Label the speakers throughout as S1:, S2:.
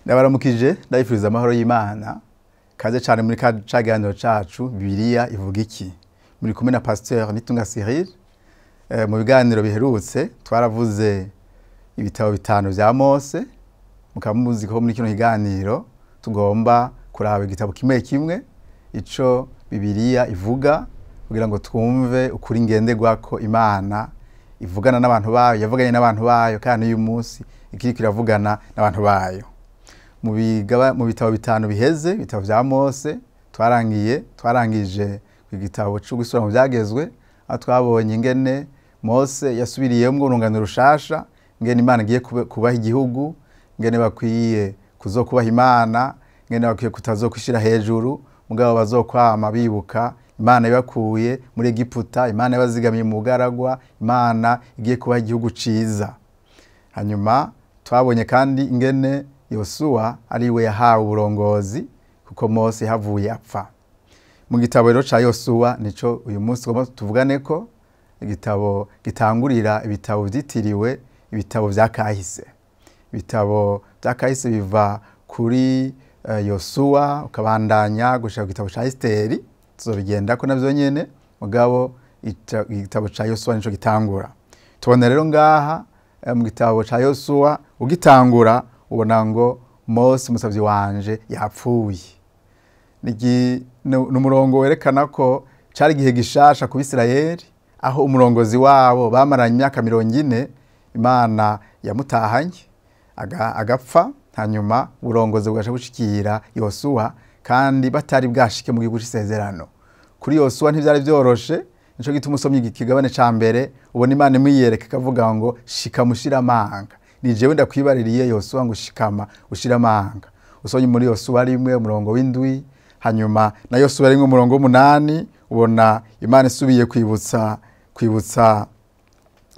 S1: Ndabaramukije, ndabifuriza amahoro y'Imana. Kaze cyane muri ka caganiro cacu Bibiliya ivuga iki. Muri kumwe na Pasteur Nitunga Cyril. Mu biganiro biherutse twaravuze ibitabo bitanu vya Mose. Mukaba muzi ko muri kino kiganiro tugomba kuraba igitabo kimwe kimwe ico Bibiliya ivuga kugira ngo twumve ukuri ngenderwako Imana ivugana n'abantu bayo, yavuganye n'abantu bayo kandi uyu munsi ikiriko iravugana n'abantu bayo. Mu bitabo bitanu biheze, ibitabo vya Mose, twarangije igitabo cyo gusubira mu vyagezwe, aho twabonye ingene Mose yasubiriyemwo urungano rushasha, ingene Imana igiye kubaha igihugu, ingene bakwiye kuzokubaha Imana, ingene bakwiye kutazokwishira hejuru, mugabo bazokwama bibuka Imana yabakuye muri Egiputa, Imana yabazigamiye mu bugaragwa, Imana igiye kubaha igihugu ciza. Hanyuma twabonye kandi ingene Yosuwa ariwe yahawe uburongozi kuko Mose yahavuye apfa. Mu gitabo rero ca Yosuwa nico uyu munsi tugomba tuvuganeko, igitabo gitangurira ibitabo vyitiriwe ibitabo vya kahise. Ibitabo vya kahise biva kuri Yosuwa ukabandanya gushika ku gitabo ca Esiteri, tuzobigendako navyo nyene, mugabo igitabo ca Yosuwa nico gitangura. Tubona rero ngaha mu gitabo ca Yosuwa ugitangura ubona ngo Mose umusavyi wanje yapfuye. Ni umurongo werekana ko cari igihe gishasha ku Bisirayeli, aho umurongozi wabo bamaranye imyaka 40 Imana yamutahanye agapfa, hanyuma uburongozi bugaca bushikira Yosuwa kandi batari bwashike mu gihugu c'isezerano. Kuri Yosuwa ntivyari vyoroshe, nico gituma usomye ikigabane ca mbere ubona Imana imwiyereka ikavuga ngo shika mushira amanga. Ni jewe ndakwibaririye Yosuwa ngo shikama ushira amanga. Usomye muri Yosuwa rimwe umurongo w'indwi, hanyuma na Yosuwa rimwe umurongo w'umunani, ubona Imana isubiye kwibutsa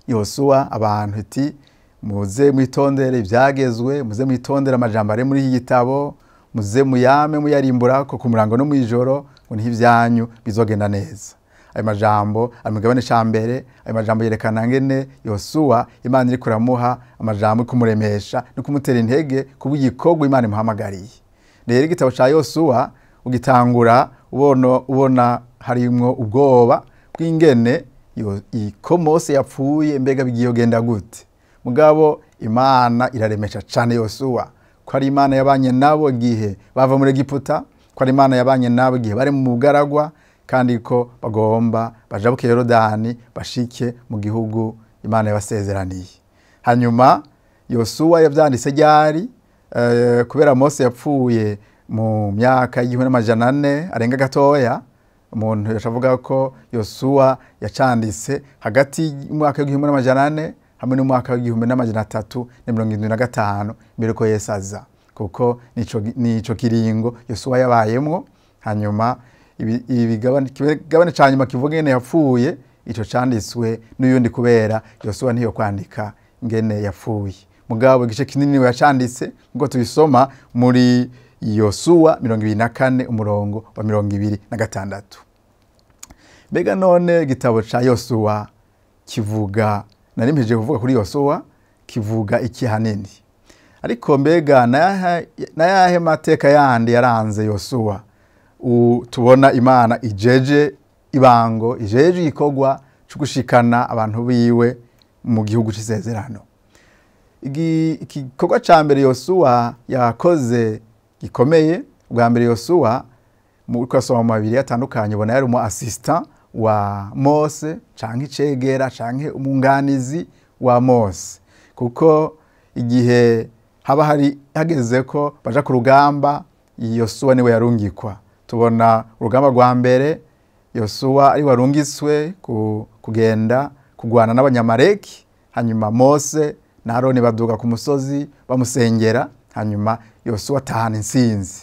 S1: Yosuwa abantu iti muze mwitondere ivyagezwe, muze mwitondere amajambo ari muri iki gitabo, muze muyame muyarimbura ko ku murango no mwijoro, ngo niho ivyanyu bizogenda neza. Ayo majambo ari mu kigabane ca mbere, ayo majambo yerekana ngene Yosuwa Imana iriko iramuha amajambo kumuremesha no kumutera intege kubw'igikorwa Imana imuhamagariye. Rero igitabo ca Yosuwa ugitangura ubona harimwo ubwoba bw'ingene iko Mose yapfuye, mbega bigiye kugenda gute. Mugabo Imana iraremesha cane Yosuwa ko ari Imana yabanye nabo igihe bava muri Egiputa, ko ari Imana yabanye nabo igihe bari mu bugaragwa, kandi ko bagomba bajabuke Yorodani bashike mu gihugu Imana yabasezeraniye. Hanyuma Yosuwa yavyanditse ryari, kubera Mose yapfuye mu myaka 1400 arenga gatoya, umuntu yashavuga ko Yosuwa yacanditse hagati y'umwaka 1400 hamwe n'umwaka 1375 mbere ko Yesu aza, kuko nico kiringo Yosuwa yabayemwo. Hanyuma ikigabane ca nyuma kivuga ingene yapfuye, ico canditswe n'uyundi kubera Yosuwa ntiyo kwandika ingene yapfuye. Mugabo igice kinini we yacanditse ngo tubisoma muri Yosuwa 24 umurongo wa 26. Mbega none igitabo ca Yosuwa kivuga, nari mpejeje kuvuga kuri Yosuwa, kivuga iki hanini? Ariko mbega nayahe mateka yandi yaranze Yosuwa? Tubona Imana ijeje ibango, ijeje igikorwa cyo gushikana abantu biwe mu gihugu c'isezerano. Igikorwa ca mbere Yosuwa yakoze gikomeye, ubwa mbere Yosuwa mu kwasoma mu mabiri atandukanye ubona yari umu assistant wa Mose canke icegera canke umunganizi wa Mose, kuko igihe haba hari hageze ko baja ku rugamba, Yosuwa niwe yarungikwa. Tubona urugamba rwa mbere Yosuwa ari warungiswe kugenda kugwana n'abanyamaleki, hanyuma Mose na Aroni baduga ku musozi bamusengera, hanyuma Yosuwa atahana intsinzi.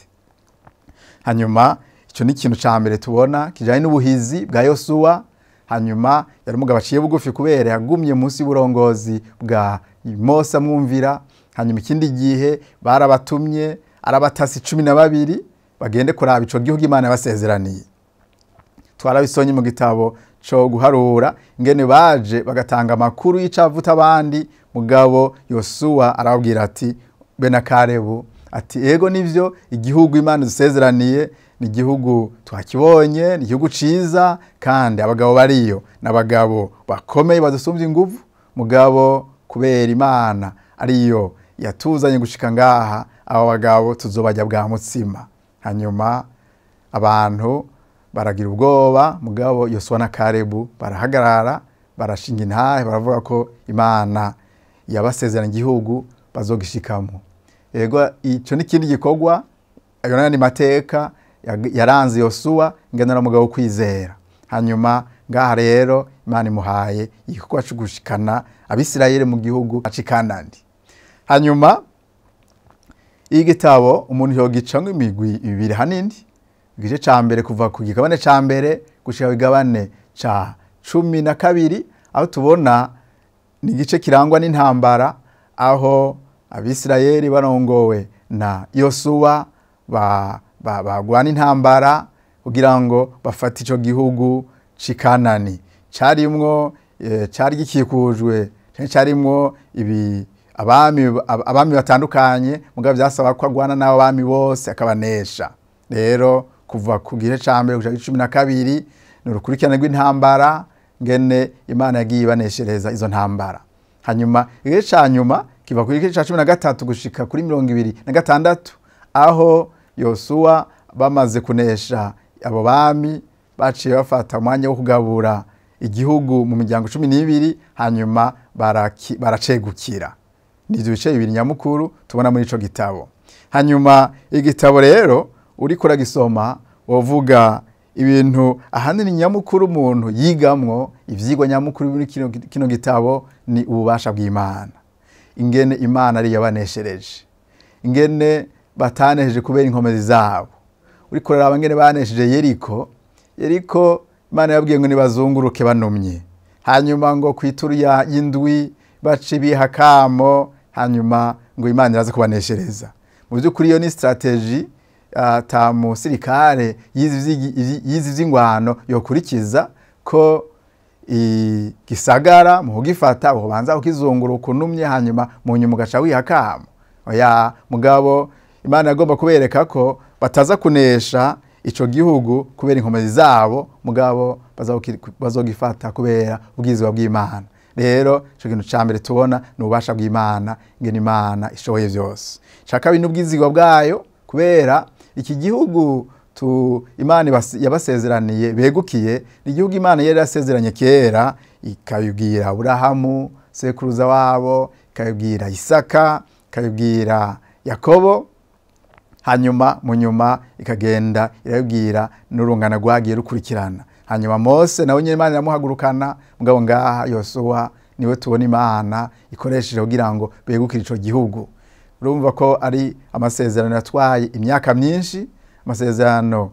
S1: Hanyuma ico ni ikintu ca mbere tubona kijanye n'ubuhizi bwa Yosuwa. Hanyuma yari umugabo aciye bugufi kubera yagumye munsi y'uburongozi bwa Mose amwumvira. Hanyuma ikindi gihe barabatumye arabatasi 12 bagende kuraba ico gihugu Imana yabasezeraniye. Twarabisonye mu gitabo co guharura ingene baje bagatanga amakuru y'icavuta abandi, mugabo Yosuwa arababwira ati be na Kalebu Ati ego nivyo, igihugu Imana dusezeraniye ni igihugu twakibonye, ni igihugu ciza, kandi abagabo bariyo n'abagabo bakomeye badusumbye inguvu, mugabo kubera Imana ariyo yatuzanye gushika ngaha, aba bagabo tuzobajya bwa mutsima. Hanyuma abantu baragira ubwoba, mugabo Yosuwa na Kalebu barahagarara, barashinga intahe, baravuga ko Imana yabasezeranye igihugu bazogishikamo. Ego ico ni kindi gikorwa, ayo nayo ni mateka yaranze Yosuwa ingene mugabo kwizera. Hanyuma ngaha rero Imana imuhaye igikorwa cyo gushikana Abisirayeli mu gihugu acikanandi. Hanyuma igitabo umuntu yogicamwo imigwi ibiri hanini, igice ca mbere kuva ku gigabane ca mbere gushika kigabane ca 12, aho tubona ni igice kirangwa n'intambara, aho Abisirayeli barongowe na Yosuwa bagwana intambara kugira ngo bafate ico gihugu cikanani. Carimwo cari gikikujwe, carimwo ibi abami batandukanye, mugabo byasaba ko agwana n'abo bami bose akabanesha. Rero kuva ku gihe ca mbere gushika 12 ni urukurikirane rw'intambara ngene Imana yagiye ibaneshereza izo ntambara. Hanyuma igice ca nyuma kiva ku gice ca 13 gushika kuri 26, aho Yosuwa bamaze kunesha abo bami baciye bafata umwanya wo kugabura igihugu mu miryango 12, hanyuma baracegukira. Ni ibyo bice bibiri nyamukuru tubona muri ico gitabo. Hanyuma igitabo rero uriko uragisoma wovuga ibintu ahanini nyamukuru umuntu yigamwo, ivyigwa nyamukuru muri kino gitabo ni ububasha bw'Imana, ingene Imana ari yabaneshereje, ingene batanesheje kubera inkomezi zabo. Uriko uraraba ingene banesheje Yeriko. Yeriko Imana yabwiye ngo nibazunguruke banumye, hanyuma ngo kwituru ya y'indwi bace bihakamo, hanyuma ngo Imana iraza kubaneshereza. Mu by'ukuri iyo ni strategy ata musirikare yizi vy'ingwano yokurikiza, ko igisagara mu kugifata ubanza ukizunguruka unumye, hanyuma mu nyuma ugaca wihakamo. Oya, mugabo Imana yagomba kubereka ko bataza kunesha ico gihugu kubera inkomezi zabo, mugabo bazogifata kubera ubwiza bw'Imana. Rero ico kintu ca mbere tubona ni ububasha bw'Imana, ingene Imana ishoboye vyose. Ica kabiri ni ubwizigwa bwayo, kubera iki gihugu Imana yabasezeraniye begukiye, ni igihugu Imana yari yarasezeranye kera, ikabibwira Aburahamu sekuruza wabo, ikabibwira Isaka, ikabibwira Yakobo, hanyuma mu nyuma ikagenda irabibwira n'urungano rwagiye rukurikirana. Hanyuma Mose nawe nyene Imana iramuhagurukana, mugabo ngaha Yosuwa niwe tubona Imana ikoresheje kugira ngo begukire ico gihugu. Urumva ko ari amasezerano yatwaye imyaka myinshi, amasezerano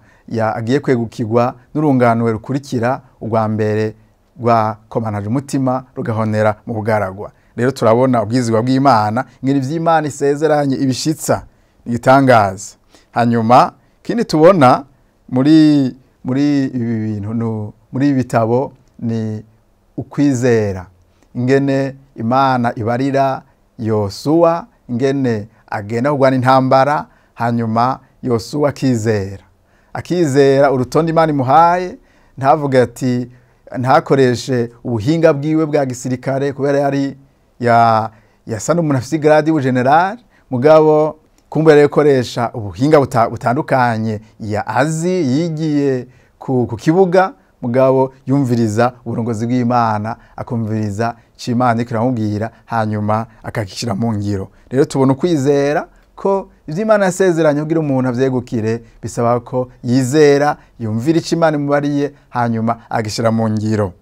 S1: agiye kwegukirwa n'urungano rukurikira urwa mbere rwakomanaje umutima rugahonera mu bugaragwa. Rero turabona ubwizigwa bw'Imana, ingene ivy'Imana isezeranye ibishitsa igitangaza. Hanyuma kindi tubona muri ibi bintu, muri ibi bitabo ni ukwizera, ingene Imana ibarira Yosuwa ingene agenda kurwana intambara, hanyuma Yosuwa akizera urutonde Imana imuhaye, ntavuge ati ntakoreshe ubuhinga bwiwe bwa gisirikare kubera yari yasa n'umuntu afise grade y'ubugeneral, mugabo kumbe yari gukoresha ubuhinga butandukanye ya azi yigiye ku kibuga, mugabo yumviriza uburongozi bw'Imana, akumviriza Imana ikiramubwira, hanyuma akakishira mu ngiro. Rero tubona ukwizera ko ivyo Imana yasezeranye kugira umuntu avyegukire bisaba ko yizera, yumvira ico Imana imubariye, hanyuma agishira mu ngiro.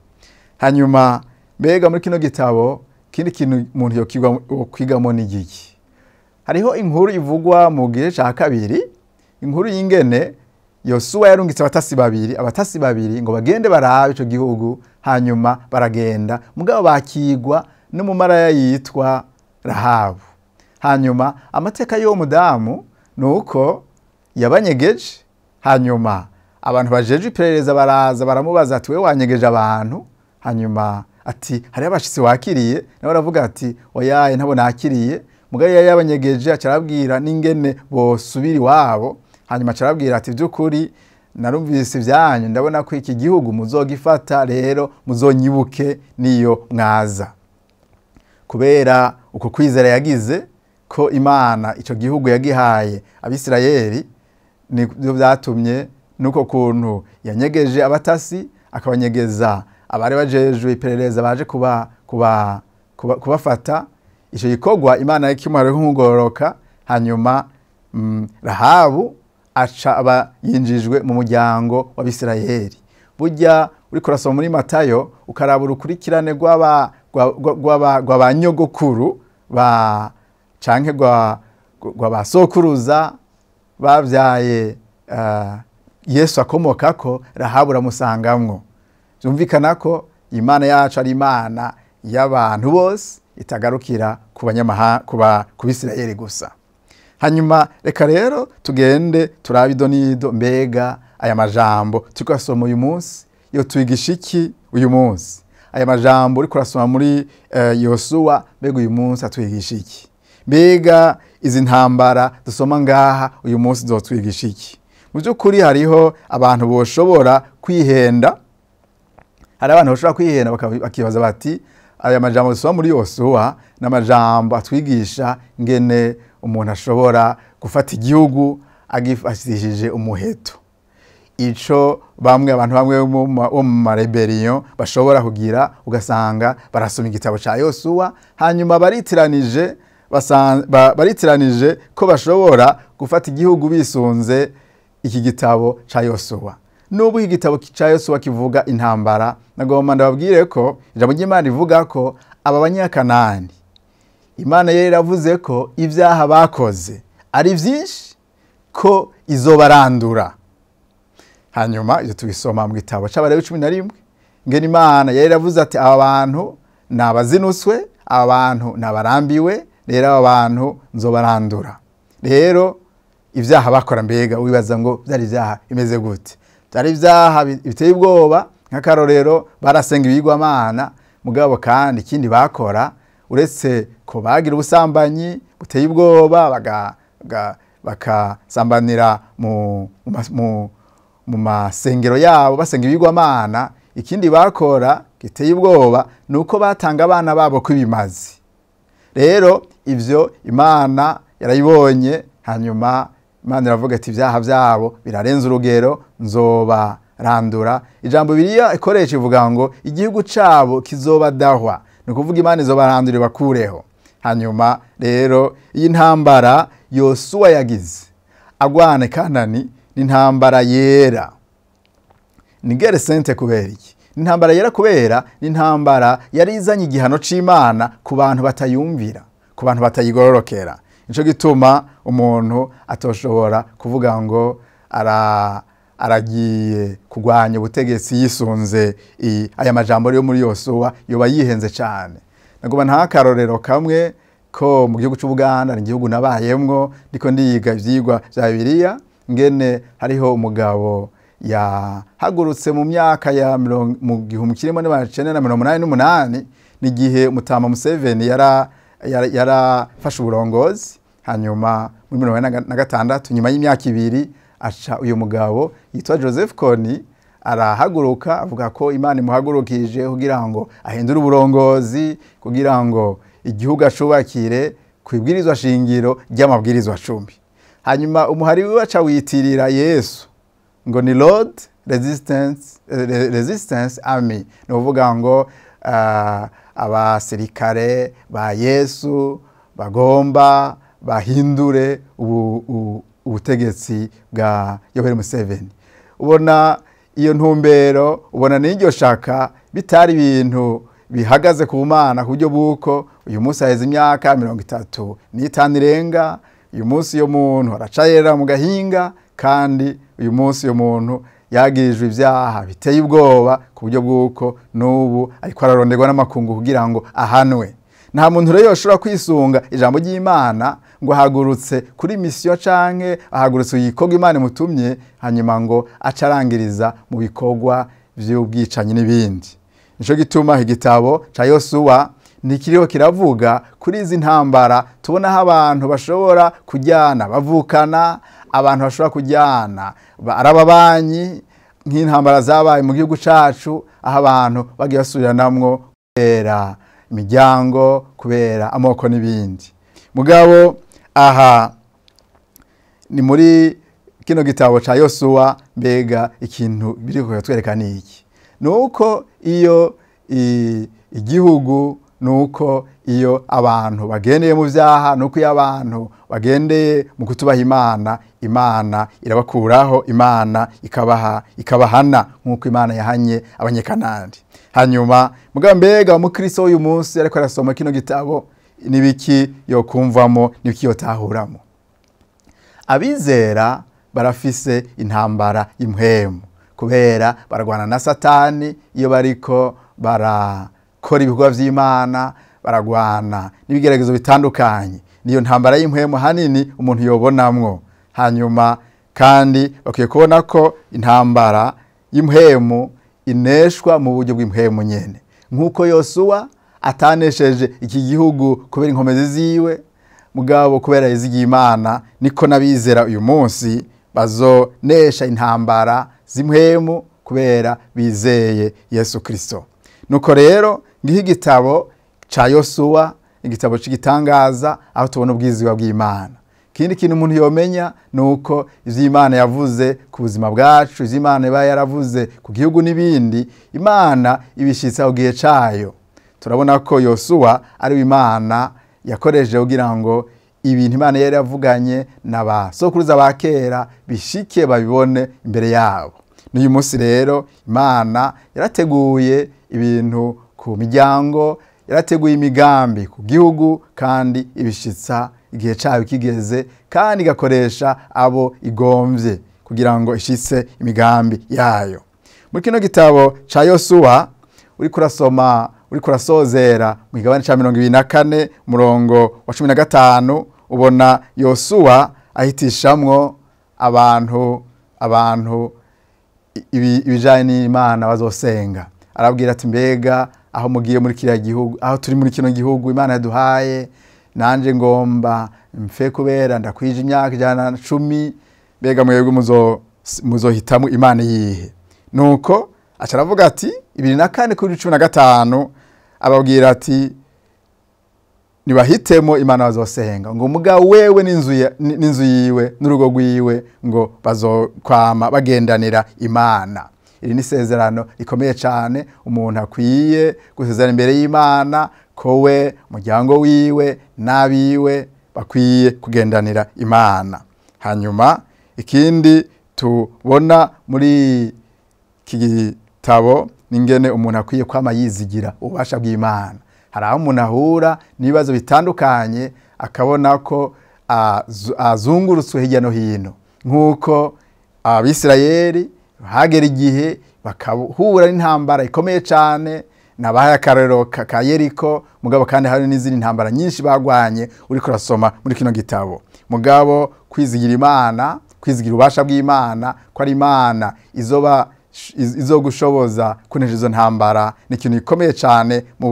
S1: Hanyuma mbega muri kino gitabo kindi kintu umuntu yokwigamo ni igiki? Hariho inkuru ivugwa mu gice ca kabiri, inkuru y'ingene Yosuwa yarungitse abatasi babiri ngo bagende barabe ico gihugu, hanyuma baragenda, mugabo bakigwa n'umumaraya yitwa Rahabu. Hanyuma amateka y'uwo mudamu nuko yabanyegeje, hanyuma abantu bajeje iperereza baraza baramubaza ati we wanyegeje abantu, hanyuma ati hari abashitsi wakiriye, nawe aravuga ati oyaye ntabo nakiriye, Mugabo yari yabanyegeje acarabwira n'ingene bosubira iwabo. Hanyuma acarabwira ati by'ukuri narumvise ibyanyu, ndabona ko iki gihugu muzogifata, rero muzonyibuke niyo mwaza. Kubera uko kwizera yagize ko Imana ico gihugu yagihaye Abisirayeli, nibyo byatumye nuko kuntu yanyegeje abatasi, akabanyegeza abari bajejwe iperereza baje kubafata. Ico gikorwa Imana yakimuhaye nk'ugororoka. Hanyuma Rahabu aca aba yinjijwe mu muryango w'Abisirayeli. Burya uriko urasoma muri Matayo ukaraba urukurikirane rw'abanyogokuru ba canke rw'abasokuruza bavyaye Yesu akomokako, Rahabu uramusangamwo. Byumvikana ko Imana yacu ari Imana y'abantu bose, itagarukira ku banyamahanga, ku Bisirayeli gusa. Hanyuma reka rero tugende turabe idonido, mbega aya majambo turiko turasoma uyu munsi yo twigisha iki uyu munsi? Aya majambo uriko urasoma muri Yosuwa, mbega uyu munsi atwigisha iki? Mbega izi ntambara dusoma ngaha uyu munsi zotwigisha iki? Mu by'ukuri hariho abantu boshobora kwihenda, hari abantu bashobora kwihenda bakibaza bati aya majambo dusoma muri Yosuwa ni amajambo atwigisha ngene umuntu ashobora gufata igihugu agifashishije umuheto. Ico bamwe abantu bamwe bo mu marebellion bashobora kugira, ugasanga barasoma igitabo ca Yosuwa hanyuma baritiranije ko bashobora gufata igihugu bisunze iki gitabo ca Yosuwa. Nubwo iki gitabo ca Yosuwa kivuga intambara, nagomba ndababwire ko ijambo ry'Imana rivuga ko aba banyakanani Imana yari yaravuze ko ibyaha bakoze ari byinshi, ko izobarandura. Hanyuma ibyo tubisoma mu gitabo c'Abalewi 11, ngene Imana yari yaravuze ati aba bantu ni abazinuswe, aba bantu ni abarambiwe, rero aba bantu nzobarandura. Rero ibyaha bakora, mbega wibaza ngo byari ibyaha bimeze gute? Byari ibyaha biteye ubwoba. Nk'akarorero barasenga ibigwamana, mugabo kandi ikindi bakora uretse ko bagira ubusambanyi buteye ubwoba, bakasambanira mu masengero yabo basenga ibigwamana, ikindi bakora giteye ubwoba nuko batanga abana babo kwibimazi. Rero ivyo Imana yarayibonye, hanyuma Imana iravuga ati ibyaha byabo birarenze urugero, nzobarandura. Ijambo Bibiliya ikoresha ivuga ngo igihugu cabo kizobadahwa, ni ukuvuga Imana izobarandura ibakureho. Hanyuma rero iyi ntambara Yosuwa yagize agwana Kanani ni intambara yera, ni guerre sainte. Kubera iki? Ni intambara yera kubera ni intambara yari izanye igihano c'Imana ku bantu batayumvira, ku bantu batayigororokera. Nico gituma umuntu atoshobora kuvuga ngo aragiye kugwanya ubutegetsi yisunze aya majambo yo muri Yosuwa, yoba yihenze cyane. Nagomba nta karorero kamwe ko mu gihugu c'Ubuganda, ni igihugu nabayemwo ndiko ndiga ivyigwa vya Bibiliya, ngene hariho umugabo yahagurutse mu myaka ya mu 1988, ni gihe Mutama Museveni yarafashe uburongozi. Hanyuma muri 1986, nyuma y'imyaka ibiri, aca uyu mugabo yitwa Joseph Kony arahaguruka avuga ko Imana imuhagurukije kugira ngo ahindure uburongozi, kugira ngo igihugu acubakire kwibwirizwa shingiro ry'amabwirizwa 10. Hanyuma umuhari wiwe aca witirira Yesu ngo ni Lord Resistance Army, ni ukuvuga ngo abasirikare ba Yesu bagomba bahindure ubutegetsi bwa Yoweri Museveni. Ubona iyo ntumbero, ubona n'iryo shaka bitari ibintu bihagaze ku Mana, ku buryo bw'uko uyu munsi haheze imyaka 35 irenga, uyu munsi uyo muntu aracayera mu gahinga, kandi uyu munsi uyo muntu yagirijwe ibyaha biteye ubwoba, ku buryo bw'uko n'ubu ariko araronderwa n'amakungu kugira ngo ahanwe. Nta muntu rero yoshobora kwisunga ijambo ry'Imana ngo ahagurutse kuri misiyo canke ahagurutse igikorwa Imana imutumye, hanyuma ngo acarangiriza mu bikorwa vy'ubwicanyi n'ibindi. Nico gituma igitabo ca Yosuwa ntikiriho kiravuga kuri izi ntambara tubona aho abantu bashobora kujyana bavukana, abantu bashobora kujyana arababanyi, nk'intambara zabaye mu gihugu cacu aho abantu bagiye basubiranamwo kubera imiryango, kubera amoko n'ibindi. Mugabo aha ni muri kino gitabo ca Yosuwa, mbega ikintu biriko biratwereka ni iki? Nuko iyo igihugu, nuko iyo abantu bagendeye mu vyaha, nuko iyo abantu bagendeye mu kutubaha Imana, Imana irabakuraho, Imana ikabahana nkuko Imana yahanye Abanyekanani. Hanyuma mugabo mbega umukristo uyu munsi ariko arasoma kino gitabo nibiki yokumvamo, nibiki yotahuramo? Abizera barafise intambara impwemu kubera baragwana na Satani iyo bariko barakora ibikorwa vy'Imana, baragwana n'ibigeragezo bitandukanye. Niyo ntambara y'impwemu hanini umuntu yobonamwo. Hanyuma kandi bakwiye kubona ko intambara y'impwemu ineshwa mu buryo bw'impwemu nyene, nkuko Yosuwa atanesheje iki gihugu kubera inkomezi ziwe, mugabo kubera izigiye Imana, niko nabizera uyu munsi bazonesha intambara z'impwemu kubera bizeye Yesu Kristo. Nuko rero ngiho igitabo ca Yosuwa, igitabo c'igitangaza aho tubona ubwiza bw'Imana. Ikindi kintu umuntu yomenya nuko ivyo Imana yavuze ku buzima bwacu, ivyo Imana iba yaravuze ku gihugu n'ibindi, Imana ibishitsa ku gihe cayo. Turabona ko Yosuwa ari Imana yakoresheje kugira ngo ibintu Imana yari yavuganye na ba sokuruza ba kera bishike babibone imbere yabo. N'uyu munsi rero Imana yarateguye ibintu ku miryango, yarateguye imigambi ku gihugu, kandi ibishitsa igihe cayo kigeze, kandi igakoresha abo igomvye kugira ngo ishitse imigambi yayo. Muri kino gitabo ca Yosuwa uriko urasoma, uriko urasozera mu kigabane ca 24 murongo wa 15, ubona Yosuwa ahitishamwo abantu ibijanye n'Imana bazosenga. Arabwira ati mbega aho mugiye muri kiriya gihugu, aho turi muri kino gihugu Imana yaduhaye, nanje ngomba mfe kubera ndakwije imyaka 110, mbega mwebwe muzohitamo Imana yihe? Nuko aca aravuga ati 24 kuri 15, ababwira ati nibahitemo Imana bazosenga, ngo mugabo wewe n'inzu yiwe n'urugo rwiwe ngo bazokwama bagendanira Imana. Iri ni isezerano rikomeye cyane umuntu akwiye gusezerana imbere y'Imana ko we, umuryango wiwe n'abiwe bakwiye kugendanira Imana. Hanyuma ikindi tubona muri iki gitabo n'ingene umuntu akwiye kwama yizigira ububasha bw'Imana. Hari aho umuntu ahura n'ibibazo bitandukanye akabona ko azungurutswe hirya no hino, nk'uko Abisirayeli hagera igihe bakahura n'intambara ikomeye cyane. Nabahaye akarorero ka Yeriko, mugabo kandi hari n'izindi ntambara nyinshi bagwanye uriko urasoma muri kino gitabo. Mugabo kwizigira Imana, kwizigira ububasha bw'Imana, ko ari Imana izogushoboza kunesha izo ntambara, ni ikintu gikomeye cyane mu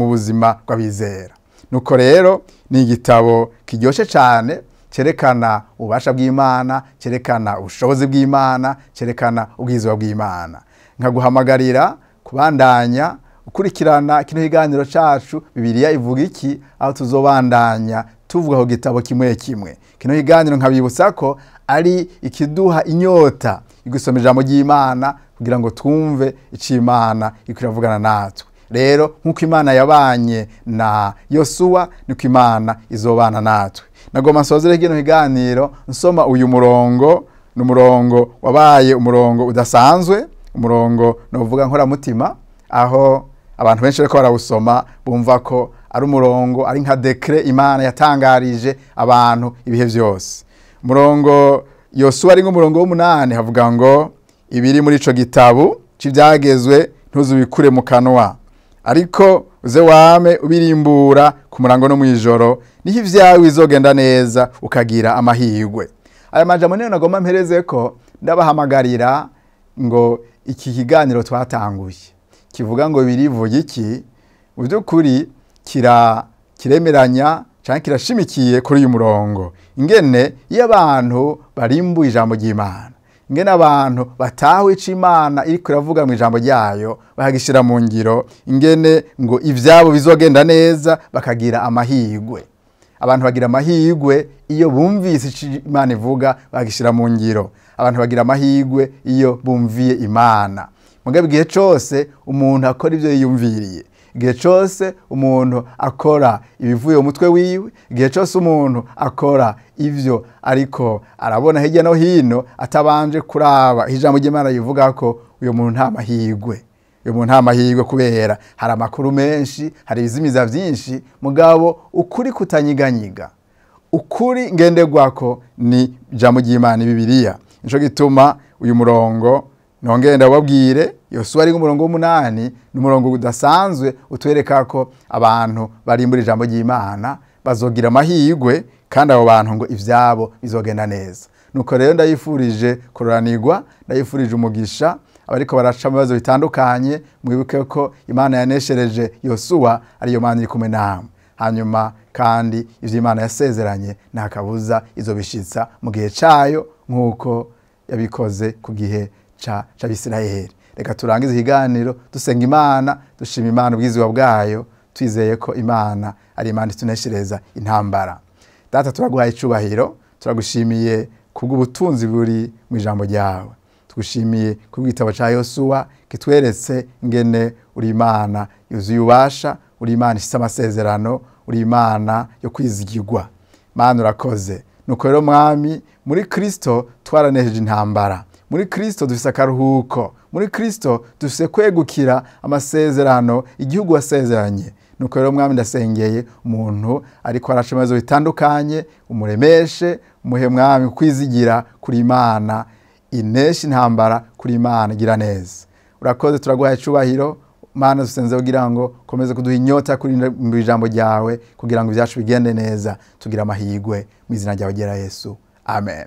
S1: buzima bw'abizera. Nuko rero ni igitabo kiryoshe cyane cyerekana ububasha bw'Imana, cyerekana ubushobozi bw'Imana, cyerekana ubwiza bw'Imana. Nkaguhamagarira kubandanya ukurikirana kino kiganiro cacu Bibiliya ivuga iki, aho tuzobandanya tuvuga ku gitabo kimwe kimwe. Kino kiganiro nkabibutsa ko ari ikiduha inyota igusoma ijambo ry'Imana kugira ngo twumve ico Imana iriko iravugana natwe. Rero nkuko Imana yabanye na Yosuwa, niko Imana izobana natwe. Nagomba nsozere kino kiganiro nsoma uyu murongo. Ni umurongo wabaye umurongo udasanzwe, umurongo novuga nkoramutima, aho abantu benshi bariko barawusoma bumva ko ari umurongo, ari nka dekret Imana yatangarije abantu ibihe byose. Umurongo Yosuwa ari nk'umurongo w'umunani, havuga ngo ibiri muri ico gitabo c'ivyagezwe ntuzubikure mu kanwa, ariko uze wame ubirimbura ku murango no mwijoro, niho ivyawe bizogenda neza ukagira amahirwe. Aya majambo niyo nagomba mpereze ko ndabahamagarira ngo iki kiganiro twatanguye kivuga ngo birivuga iki, Mu by'ukuri kiremeranya canke kirashimikiye kuri uyu murongo, ingene iyo abantu barimbuye ijambo ry'Imana, ingene abantu batahuye ico Imana iriko iravuga mu ijambo ryayo bakagishira mu ngiro, ingene ngo ivyabo bizogenda neza bakagira amahirwe. Abantu bagira amahirwe iyo bumvise ico Imana ivuga bagishira mu ngiro. Abantu bagira amahirwe iyo bumviye Imana. Mugabo igihe cose umuntu akora ivyo yiyumviriye, igihe cose umuntu akora ibivuye mu mutwe wiwe, igihe cose umuntu akora ivyo ariko arabona hirya no hino atabanje kuraba ijambo ry'Imana rivuga ko, uyo muntu nta mahirwe. Uyo muntu nta mahirwe kubera hari amakuru menshi, hari ibizimiza vyinshi, mugabo ukuri kutanyiganyiga, ukuri ngenderwako ni ijambo ry'Imana, Bibiliya. Nico gituma uyu murongo nongeye ndababwire, Yosuwa ari umurongo w'umunani, ni umurongo udasanzwe utwereka ko abantu barimbura ijambo ry'Imana bazogira amahirwe, kandi abo bantu ngo ivyabo bizogenda neza. Nuko rero ndayifurije kuroranirwa, ndayifurije umugisha abariko baraca mu bibazo bitandukanye. Mwibuke ko Imana yaneshereje Yosuwa ariyo Mana iri kumwe namwe. Hanyuma kandi ivyo Imana yasezeranye nta kabuza izobishitsa mu gihe cayo, nk'uko yabikoze ku gihe c'Abisirayeli. Reka turangize ikiganiro dusenga Imana, dushima Imana ubwiza bwayo, twizeye ko Imana ari Imana ituneshereza intambara. Data, turaguhaye icubahiro, turagushimiye kubw'ubutunzi buri mu ijambo ryawe. Tugushimiye kubw'igitabo ca Yosuwa kitweretse ingene uri Imana yuzuye ububasha, uri Imana ifise amasezerano, uri Imana yo kwizigirwa. Mana urakoze. Nuko rero Mwami, muri Kristo twaranesheje intambara, muri Kristo dufise akaruhuko, muri Kristo dufise kwegukira amasezerano igihugu wasezeranye. Nuko rero Mwami, ndasengeye umuntu ariko araca ibibazo bitandukanye, umuremeshe, umuhe Mwami kwizigira kuri Imana inesha intambara, kuri Imana igira neza. Urakoze, turaguhaye icubahiro. Mana, dusenze kugira ngo ukomeze kuduha inyota kuri ijambo ryawe, kugira ngo ibyacu bigende neza, tugire amahirwe mu izina ryawe ryera Yesu. Amen.